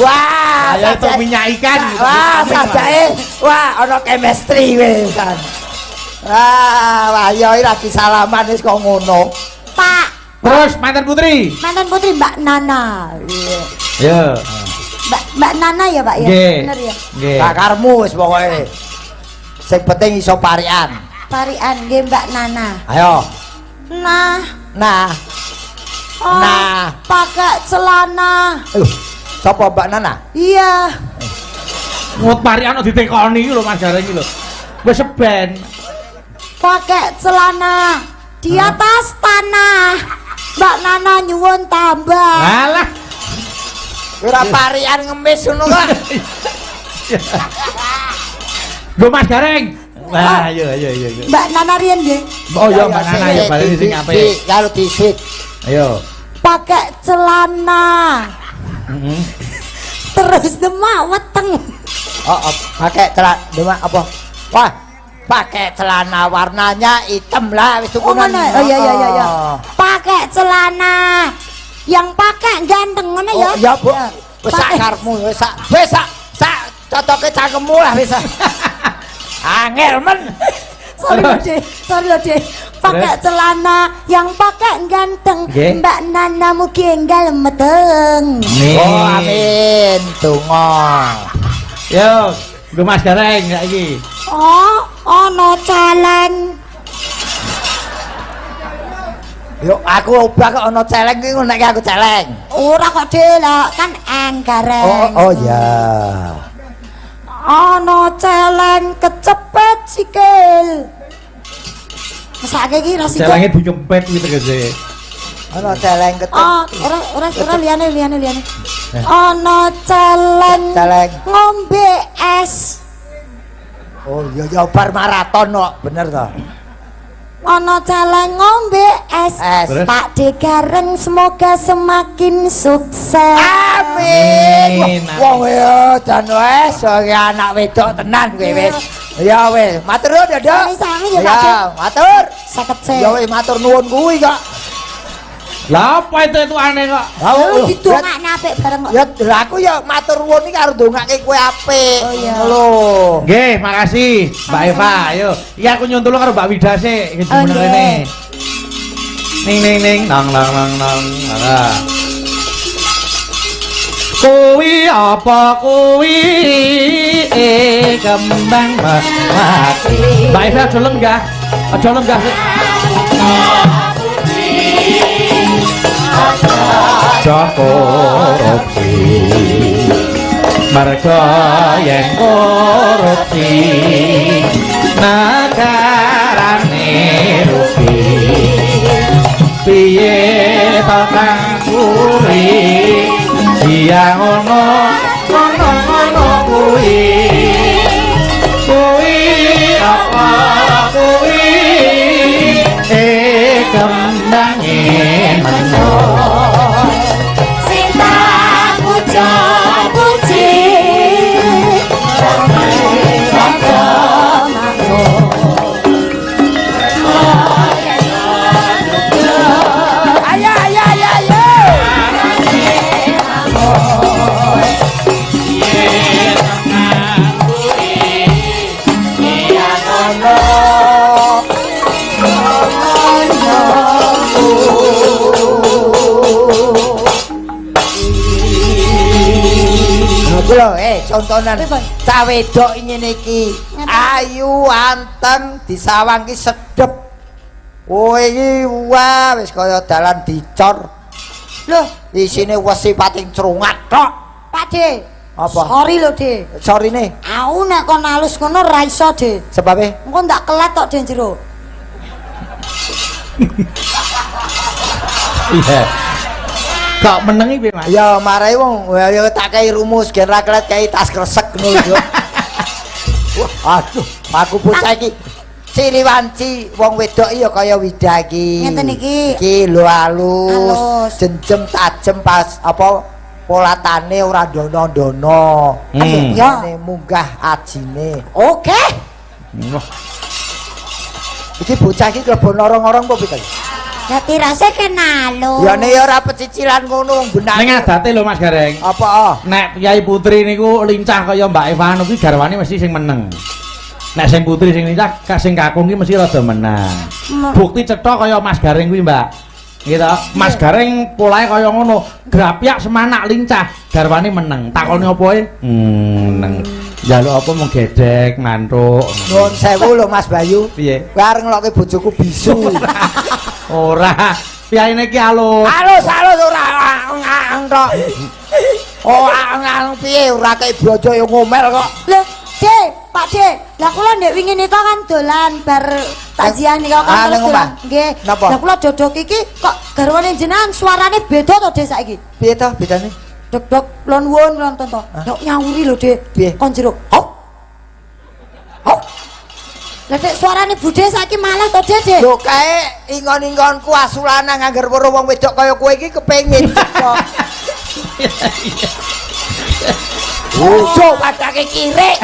Wah, ayo tuh minyak ikan. Wah, sajake wah ana chemistry wis. Wah, wah yo lagi salaman wis kok ngono. Pak. Terus mantan putri. Mantan putri Mbak Nana. Iya. Yo. Mbak Nana ya, Pak ya. Bener ya. Nggih. Sakarmu wis pokoke. Sing penting iso parikan. Parikan nggih Mbak Nana. Ayo. Nah. Nah. Oh, nah, pakai celana. Sapa Mbak Nana? Iya. Ngut parikan kok ditekoni iki lho Mas Gareng iki lho. Wis seben. Pakai celana di atas tanah. Mbak Nana nyuwun tambah. Alah. Ora parikan ngemis ngono kok. Nggo Mas Gareng. Wah, ayo ayo ayo. Mbak Nana riyen nggih. Oh iya Mbak Nana ya bali sing apik. Karo disit. Ayo. Pakai celana. Terus demak weteng. Oh, pakai celana demak apa? Wah, pakai celana warnanya hitam lah wis Oh, ngono. Oh iya iya iya iya. Pakai celana. Yang pakai ganteng ngono ya. Oh iya, Bu. Wis sak karepmu, wis sak wis sak sak cocoke cangkemmu lah wis. Angel men. Sorry lho, Dek. Sorry lho, Dek. Pakai celana yang pakai ganteng. Mbak Nana mugi enggal meteng. Oh, amin. Donga. Yo, nggo Mas Gareng saiki. Oh, ana celeng. Yo, aku obah kok ana celeng iki nek aku celeng. Ora kok, Dek, lah kan eng Gareng. Oh, oh ya. Ana celeng kecepet sikil. Mesake iki ra sikil. Celenge dikempet kuwi tegese. Ana celeng kecepet. Oh, ora ora ora liyane liyane liyane. Ana celeng ngombe es. Oh iya ya bar maraton kok, bener to. Ana celeng ngombe es. Pak De Gareng semoga semakin sukses. Amin. Wong ya jan wis anak wedok tenan kowe wis. Ya wis, matur nuwun ya, Dok. Sami-sami ya, Pak. Ya, matur. Seket. Ya wis matur nuwun kuwi kok. Lah apa itu aneh kok? Lah didongakne apik bareng kok. Ya lha aku ya matur nuwun iki karo ndongake kowe apik. Oh iya. Lho. Nggih, makasih Mbak Eva. Ayo, iki aku nyuwun tulung karo Mbak Wida sik iki jumeneng rene. Ning ning ning nang nang nang nang. Nah. Kuwi apa kuwi kembang mati. Mbak Eva aja lenggah. Aja lenggah sik. Aja korupsi. Mergo yen korupsi negarane rugi. Piye to kang kuri? Iya ngono ngono ngono kuwi. Kuwi apa kuwi kembange menung. Sing tak puja puji Ayo ayo ayo ayo. Lho, contonan cah wedok ngene iki ayu anteng disawang ki sedep. Kowe iki wah wis kaya dalan dicor. Lho, isine wesi pating crungat tok. Pak De. Apa? Sorry lho, De. Sorryne. Aku nek kon alus ngono ra iso, De. Sebabe? Engko ndak kelet tok, De, jero. Iya. Kok menengi piye, Mas? Ya marai wong ya tak kei rumus gen ra kelet kei tas kresek ngono lho. Wah, aduh, aku bocah iki ciri wanci wong wedok ya kaya Wida iki. Ngeten iki. Iki lho alus, jenjem tajem pas apa polatane ora ndono-ndono. Ya munggah ajine. Oke. Iki bocah iki klebon orong-orong apa piye? Ya tirase kenalo. Ya nek ya ora pecicilan ngono wong benang. Ning adate lho Mas Gareng. Apa? Nek Kyai Putri niku lincah kaya Mbak Eva niku garwane mesti sing meneng. Nek sing putri sing lincah, sing kakung ki mesti rada menang. Bukti cetha kaya Mas Gareng kuwi, Mbak. Nggih to? Mas Gareng polahe kaya ngono, grapyak semanak lincah, garwane meneng. Takoni apa e? Meneng. Njaluk apa mung gedhek, mantuk. Nuwun sewu lho Mas Bayu. Piye? Kowe arep ngelokke bojoku bisu. Ora, piyayine iki alus. Alus, alus ora ang tok. Oh, ang piye ora kei bojo ya ngomel kok. Lho, De, Pak De, lah kula ndek wingi nika kan dolan bar takziah nika kan terus dolan. Nggih. Lah kula dodok iki kok garwane jenengan suarane beda to, De, saiki? Piye to bedane? Dok-dok lon won lon to. Yok nyauri lho, De. Kon jero. Hop. Hop. Lah nek suarane budhe saiki malah to, De. Lho kae ingon-ingonku asu lanang angger weruh wong wedok kaya kowe iki kepengin kok. Ojo padake kirik.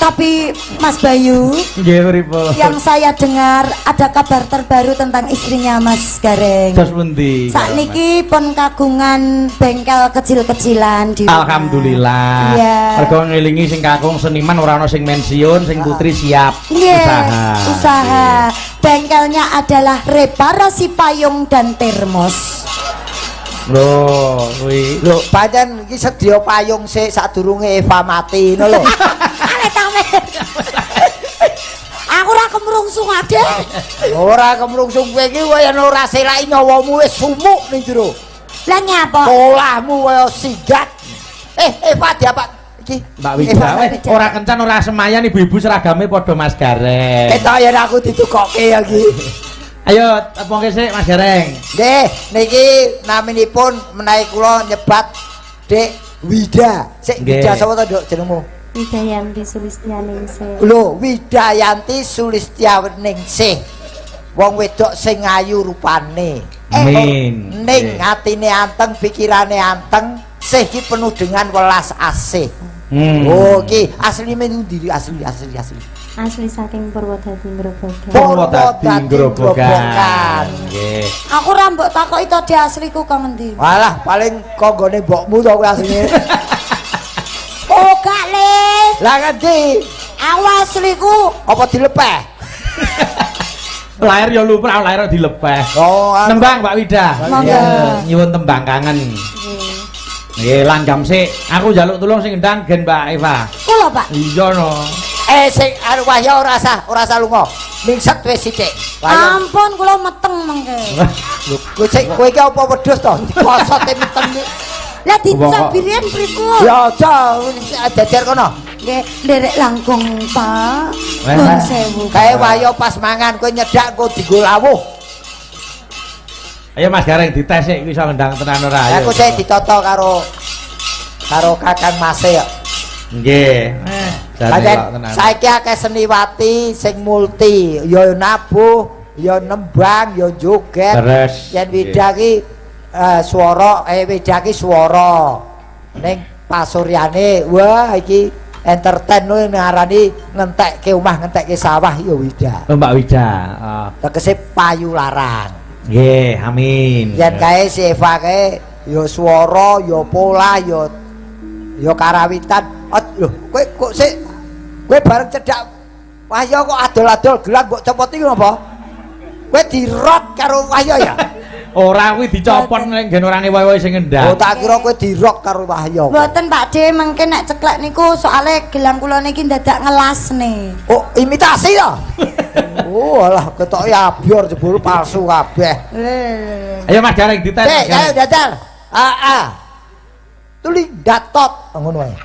Tapi Mas Bayu, nggih pripun? Yang saya dengar ada kabar terbaru tentang istrinya Mas Gareng. Terus pundi? Sakniki pun kagungan bengkel kecil-kecilan di rumah. Alhamdulillah. Iya. Mergo ngelingi sing kakung seniman ora ana sing pensiun, sing putri siap usaha. Usaha. Bengkelnya adalah reparasi payung dan termos. Lho, kuwi. Lho, pancen iki sedya payung sik sadurunge Eva mati ngono lho. Aku ora kemrungsung, Ade. Ora kemrungsung kowe iki kaya ora selaki nyawamu wis sumuk ning jero. Lah nyapa? Polahmu kaya singgat. Eva diapak iki. Mbak Wida, ora kencan ora semayan ibu-ibu seragame padha Mas Gareng. Ketok yen aku ditukoke ya iki. Ayo tepungke sik Mas Gareng. Nggih, niki naminipun menawi kula nyebat Dik Wida. Sik Wida sapa to, Nduk, jenengmu? Widayanti Sulistyaningsih. Lho, Widayanti Sulistyaningsih. Wong wedok sing ayu rupane. Amin. Ning atine anteng, pikirane anteng, sih iki penuh dengan welas asih. Oh, iki asline ndi? Asli asli asli. Asli saking Purwodadi Grobogan. Purwodadi Grobogan. Nggih. Aku ora mbok takoki to di asliku kok ngendi. Walah, paling konggone mbokmu to kuwi asline. Oh, gak le. Lah ngendi? Aku asliku apa dilepeh? Lahir ya lumrah, lahir dilepeh. Oh, nembang Mbak Wida. Monggo. Nyuwun tembang kangen. Nggih, langgam sik. Aku njaluk tulung sing ngendang gen Mbak Eva. Kula, Pak. Iya no. Sing anu Wahya ora usah lunga. Mingset wis sithik. Ampun kula meteng mengke. Lho, kowe sik kowe iki apa wedhus to? Dikosote meteng iki. Lah dicabirian pripun? Ya aja jejer kono. Nggih, nderek langkung, Pak. Nuwun sewu. Kae Wahya pas mangan kowe nyedak engko dienggo lawuh. Ayo Mas Gareng dites sik iso ngendang tenan ora ayo. Aku sik ditata karo Kakang Mase ya. Nggih. Saiki akeh seniwati sing multi, ya nabuh, ya nembang, ya joget. Yen Wida ki swara, Wida ki swara. Ning pasuryane, wah iki entertain lho ngarani ngentekke omah, ngentekke sawah ya Wida. Oh, Mbak Wida. Tegese payu larang. Nggih, amin. Yen kae si Eva kae ya swara, ya pola, ya karawitan. Lho, kowe kok sik kowe bareng cedhak Wahya kok adol-adol gelang mbok copot iki napa? Kowe dirok karo Wahya ya? Ora kuwi dicopot ning nggen orane wae-wae sing ngendang. Oh, tak kira kowe dirok karo Wahya. Mboten Pak De, mengke nek ceklek niku soale gelang kula niki dadak ngelasne. Oh, imitasi ya? Oh, alah ketoke abior jebul palsu kabeh. Ayo Mas Gareng dites. Sik, ayo dadal. Heeh. Tuli datot ngono wae.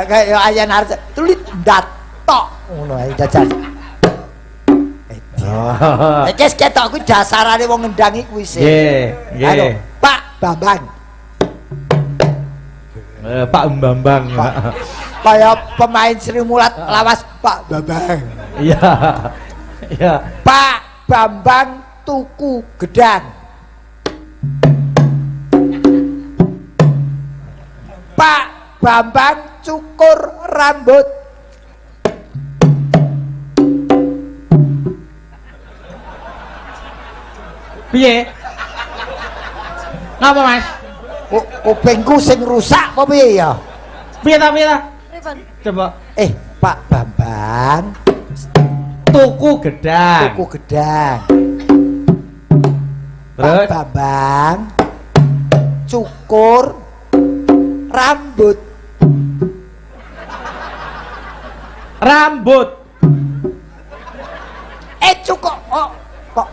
Kayak ayen arep tuli datok ngono ae jajal. Iki ketok kuwi dasarane wong ngendang iki kuwi sih. Nggih, nggih. Pak Bambang. Pak Bambang. Kaya pemain Sri Mulat lawas Pak Bambang. Iya. Iya. Pak Bambang tuku gedang. Pak Bambang cukur rambut. Piye? Ngapa, Mas? Kupingku sing rusak apa piye ya? Piye ta, piye ta? Coba. Pak Bambang tuku gedang. Tuku gedang. Terus? Pak Bambang cukur rambut. Rambut. Cukur oh, kok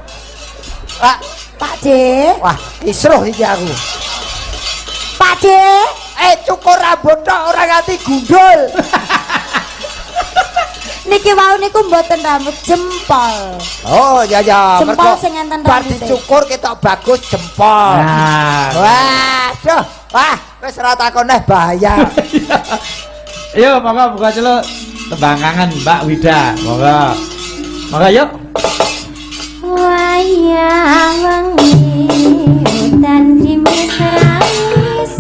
Pak Pak De. Wah, kisruh iki aku. Pak De. Cukur rambut tok ora nganti gundul. Niki wau niku mboten rambut, jempol. Oh, ya ya. Jempol sing enten bar rambute. Dicukur ketok bagus jempol. Nah. Waduh, wah, wis ora takon neh bahaya. Ayo monggo buka celuk tembang kangen Mbak Wida. Monggo. Monggo yuk. Wayang wengi udan grimis ramis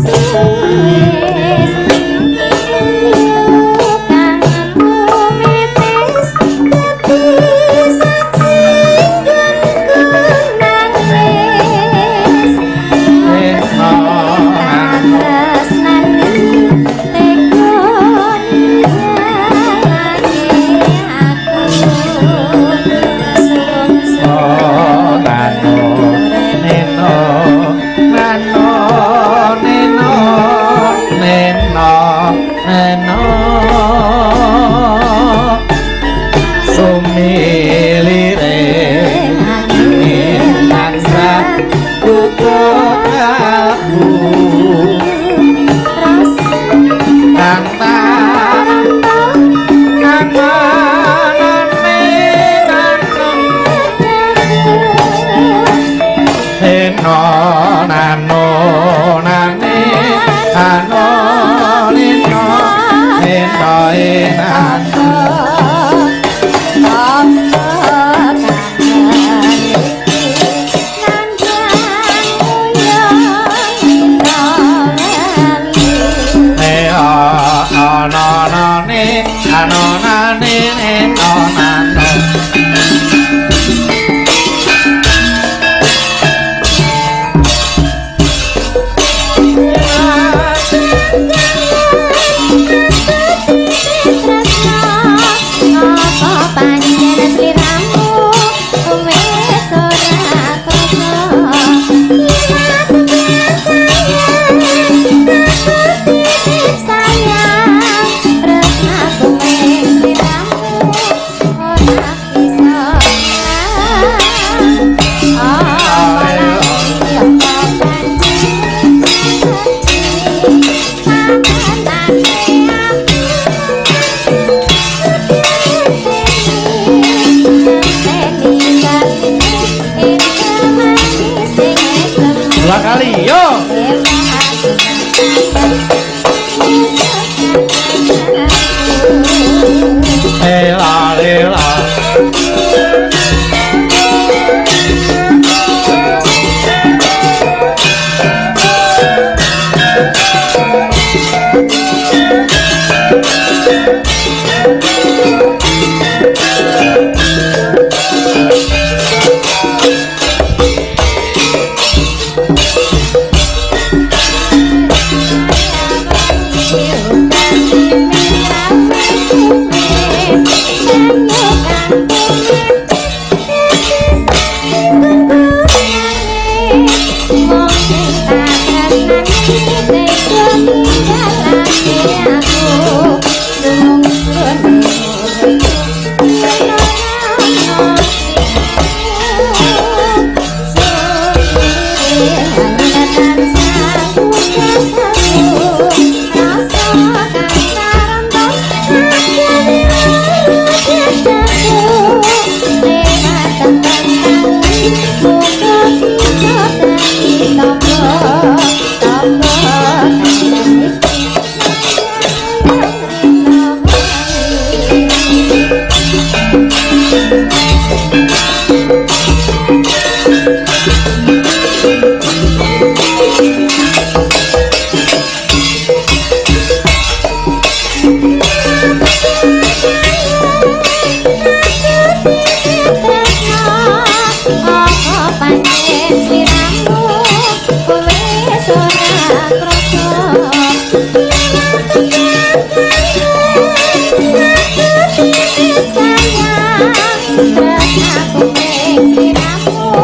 Tresnaku ing sliramu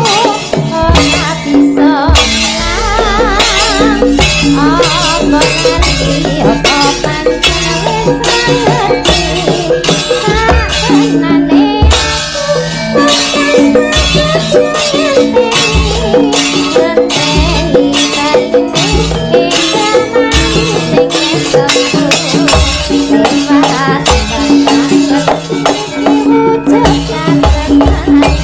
ora bisa ilang. Apa ngerti apa pancen wis ngerti sakenane aku ngenteni baline enggal manis sing esuk lewat banget iki wujud katresnanku.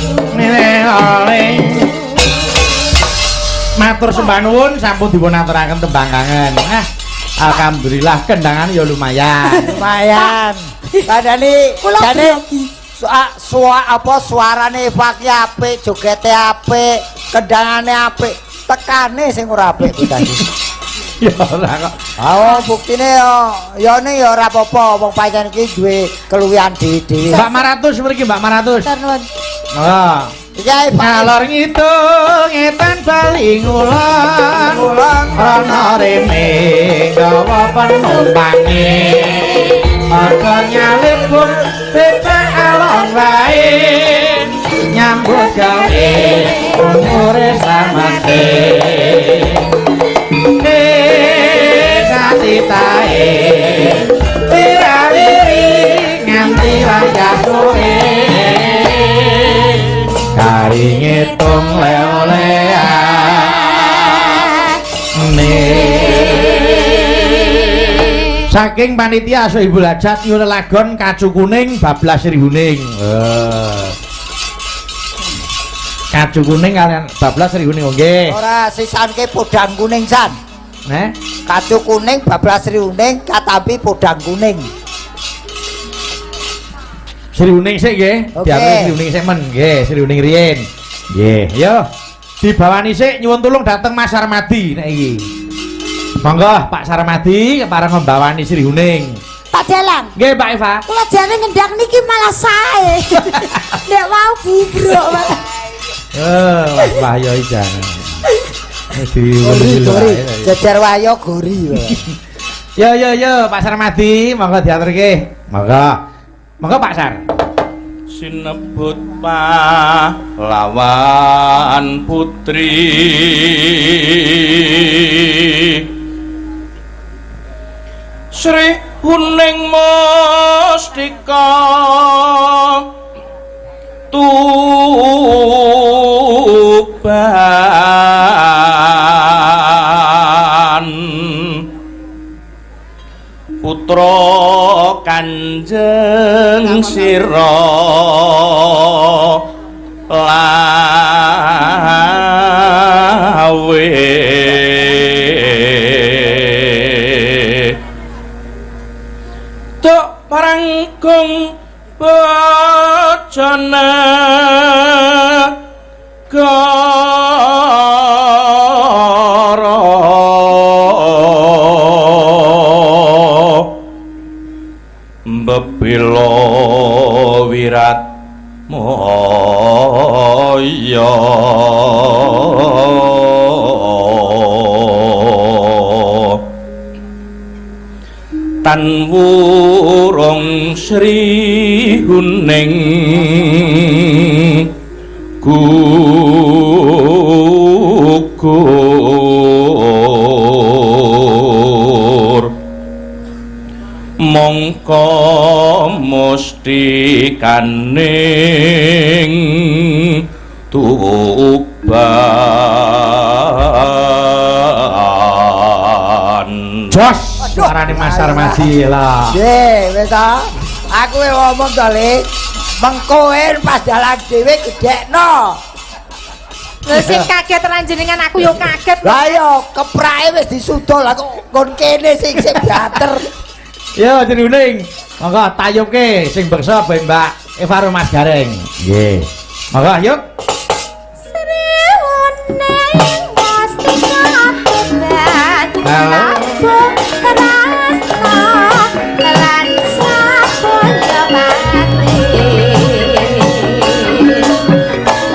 Matur sembah nuwun sampun dipun aturaken tembang kangen. Ah, alhamdulillah kendangan ya lumayan. Lumayan. Kandhane jane apa suarane Eva ki apik, jogete apik, kendangane apik, tekane sing ora apik kuwi tadi. Ya ora kok. Ah, buktine ya ne ya ora apa-apa, wong pancen iki duwe keluwihan dhewe-dhewe. Mbak Maratus mriki Mbak Maratus. Nuwun. Monggo. Iki Pak Ngalor ngitung ngetan bali ngulon rono rene gawa penumpange aja nyalip pun bebek alon wae nyambut gawe umure samate sasitae wirawiri nganti wayah sore kari ngitung le-oleane. Saking panitia Sohibul Hajat nyuwun lagon Kacu Kuning bablas Sri Huning. Kacu Kuning kalian bablas Sri Huning nggih. Ora sisanke podang kuning san. Neh, Kacu kuning bablas Sri Huning katampi podang kuning. Sri Huning sik nggih. Oke. Diaturi Sri Huning sik men nggih, Sri Huning riyin. Nggih, yo. Dibawani sik nyuwun tulung dateng Mas Sarmadi nek iki. Monggo Pak Sarmadi kepareng membawani Sri Huning. Pak Dalang. Nggih Pak Eva. Kula jane ngendang niki malah sae. Nek mau bubruk malah. Eh, Mas Wahyo iki jane. Gori, gori. Jejer Wahyo gori. Yo yo yo Pak Sarmadi, monggo diaturke. Monggo. Monggo Pak Sar. Sinebut pahlawan putri Sri Huning Mustika Tuban putra Kanjeng Sira Lawe Tok parangkung bojone gara mbebela wirat moyo tan wurung Sri Huning gugur mongko mustikaning Tuban. Jos suarane Mas Sarmadi lah. Nggih, wis ta. Aku wis ngomong to, Le. Mengko pas dalan dhewe gedhekno. Lho sing kaget panjenengan aku yo kaget. Lah yo keprake wis disudul lah kok kon kene sing sing banter. Yo Sri Huning, monggo tayubke sing beksa ben Mbak Eva karo Mas Gareng. Nggih. Monggo yuk. Sri Huning Mustika Tuban labuh tresna lan sabaya pati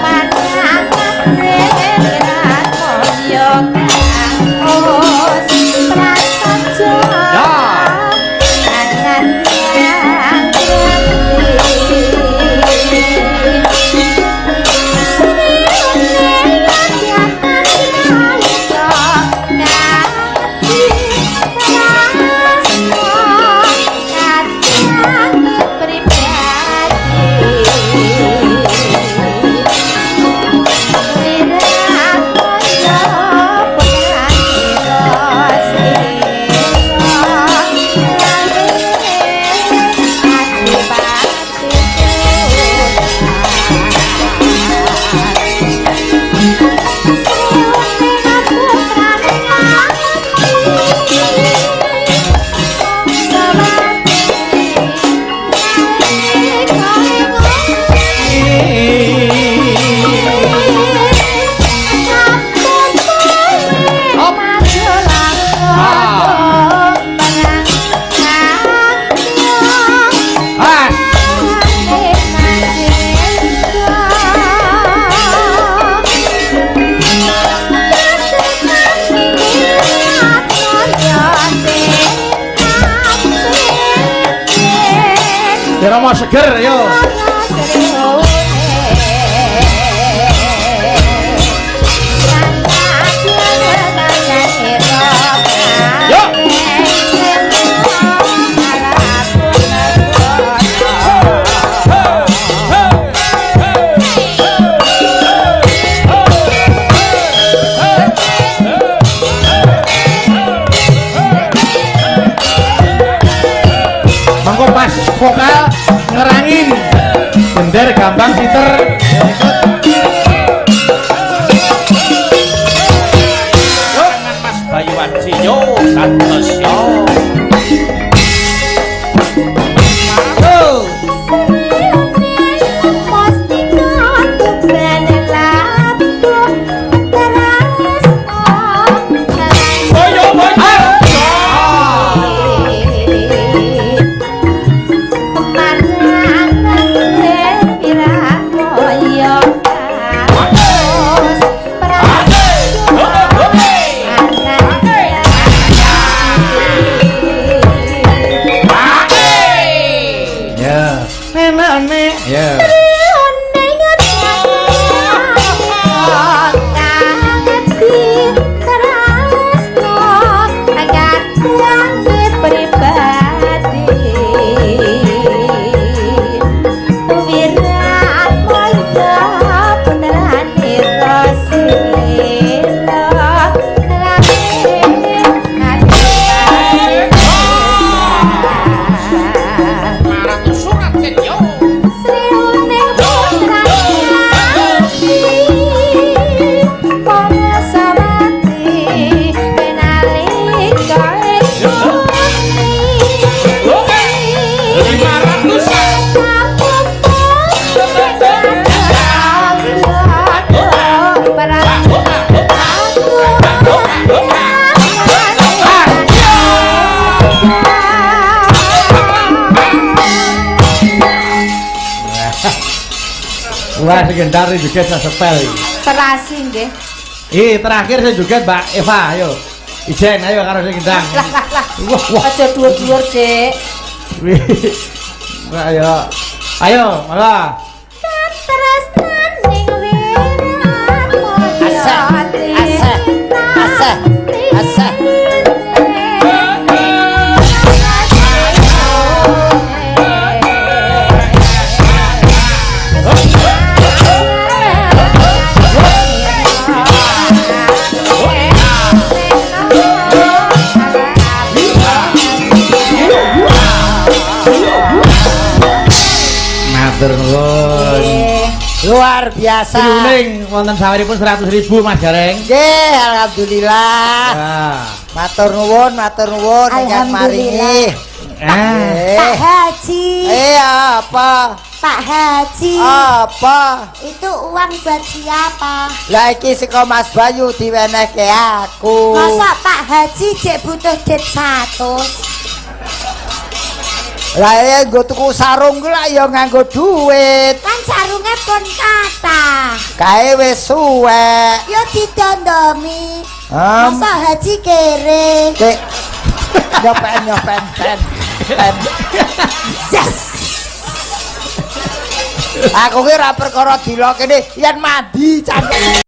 manang wirat moyo kang os prasaja angan yang Romo seger yo. Yo. Mangko pas vokal ngerangin gender gampang siter. Dengan Mas Bayu Aji yo santos yo. Wah, segendar juga saya setel. Serasi nggih. Ih, terakhir saya juga Mbak Eva, ayo. Ijen, ayo karo sing gendang. Lah lah lah. Wah, wah. Aja dhuwur-dhuwur, Dik. Ayo. Ayo, malah. Asah, asah, asah, asah. Matur nuwun. Luar biasa. Pinuling wonten saweripun 100.000 Mas Gareng. Nggih, alhamdulillah. Nah. Matur nuwun ingkang maringi. Pak Haji. Apa? Pak Haji. Apa? Itu uang buat siapa? Lah iki saka Mas Bayu diwenehke aku. Masa Pak Haji jek butuh duit 100? Lah ya nggo tuku sarung ku lak ya nganggo duit. Kan sarunge pun kathah. Kae wis suwek. Ya didondomi. Masa Haji kere. Dek. Nyopen pen. Pen. Yes. Aku ki ora perkara dilokene yen mandi cangkem.